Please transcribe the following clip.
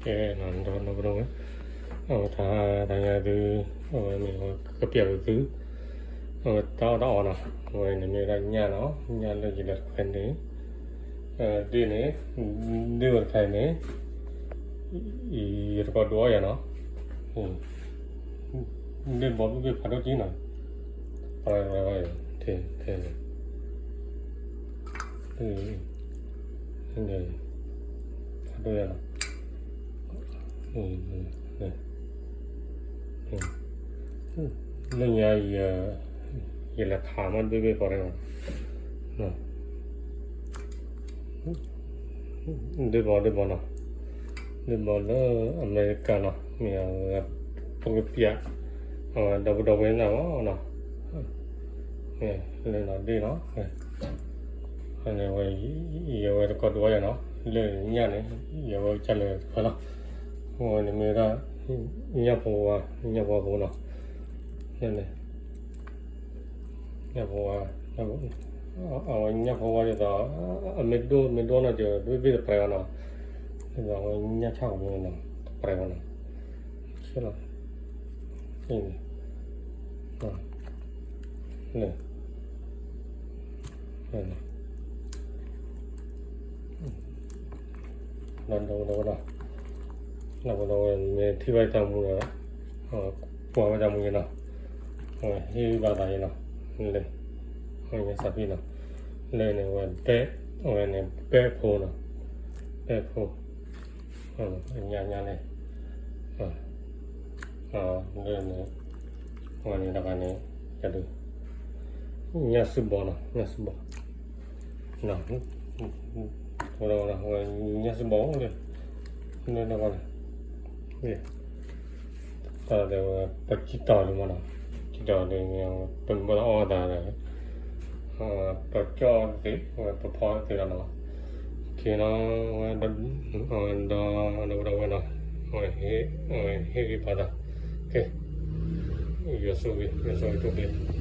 ကဲနီၤ ဒီပုၢ်ဒီဝဲၢ်, အဝဲတဟါတဟါညါသု, အဝဲမ့ၢ်ဝဲကပျဲလီၤသု, အဝဲတၢ်အီၣ်တၢ်အီနီၤ, အဝဲန့ၣ်မ့ၢ်ဝဲဒၣ်ညၣ်နီၤ, ညၣ်လၢယလဲၤတခွဲန့ၣ်, ဒ့ၣ်န့ၣ်, ဒ့ၣ်ဝဲတခါန့ၣ်, ယတကိးဒိးအီၣ်ယၤနီၤ, ဒ့ၣ်ဘီဘ့ၣ်ဘ့ၣ်ဖးဒိၣ်ကံနီၤ, ထဲထဲ ဖးဒိၣ်ယၤနီၤ, လၢညါ ယလဲၤခးမးဒ့ၣ်ဘ့ၣ်ဖးဒိၣ်, ဒ့ၣ်ဘီဒ့ၣ်ဘီနီၤ, ဒ့ၣ်ဘီလၢအမဲရကၤနီၤ, မ့ၢ်အဝဲ ပကပျဲ, အဝဲဒီပုၢ်ဒီဝဲၢ်န့ၣ်မ့ၢ်နီၤ, လၢနီၤဒ့ၣ်နီၤ, န့ၣ်ဝဲ, ယဝဲတကိးဒိးအီၣ်ယၤနီၤ, လၢညၣ်န့ၣ်, ယဝဲကလဲၤတခွဲလီၤ, အဝဲန့ၣ်မ့ၢ်ဝဲဒၣ်, ညၣ်ဖိဝါ, ညၣ်ဖိဝါဖိနီၤ, ညၣ်ဖိဝါ, အဝဲညၣ်ဖိဝါဒ်သိး, အမ့ၢ်ဒိၣ်မ့ၢ်ဒိၣ်နီၤ ကဘ့ၣ်ဘ့ၣ်တပြဲးဘၣ်နီၤ, ဒ်သိးအဝဲညၣ်ဆၣ်ကမ့ၢ်နီၤ, တပြဲးဘၣ်နီၤ, ဆ့လီၤ, လၢ ဒီပုၢ်ဒီဝဲၢ်နီၤ, ဒီပုၢ်ဒီဝဲၢ်မ့ၢ်ထံၣ်ဘၣ်တၢ်မူဒီး, ကွၢ်ဝဲတၢ်မူယၤနီၤ, ဟ့ၣ်ဂံၢ်ဘါသးယၤနီၤ, လၢ, ညၣ်စးဖံနီၤ, လၢန့ၣ်ဝဲဘဲ, အဝဲန့ၣ်ဘဲဖိနီၤ, ဘဲဖိ, ညါညါန့ၣ်, လၢန့ၣ်, အဝဲန့ၣ်တခါန့ၣ်, ညၣ်စုဘီနီၤ, ညၣ်စုဘီ, ညၣ်စုဘီ, လၢတခါန့ၣ်, တၢ်ဒ်ဝဲ ပစံၣ်တီၤလံမ့ၢ်နီၤ, စံၣ်တီၤလံ, ပမ့ၢ်အီၣ်သးဒီး, ပကၠီၣ်သ့, ပဖီသ့လီၤနီၤ, ကဲနီၤ, ဝဲ, ဒီပုၢ်ဒီဝဲၢ်နီၤ, ဝဲ, ဝဲဟ့ၣ်ဂံၢ်ဘါသး, ကဲ, ယွၤဆိၣ်ဂ့ၤ, ယွၤဆိၣ်ဂ့ၤတက့ၢ်.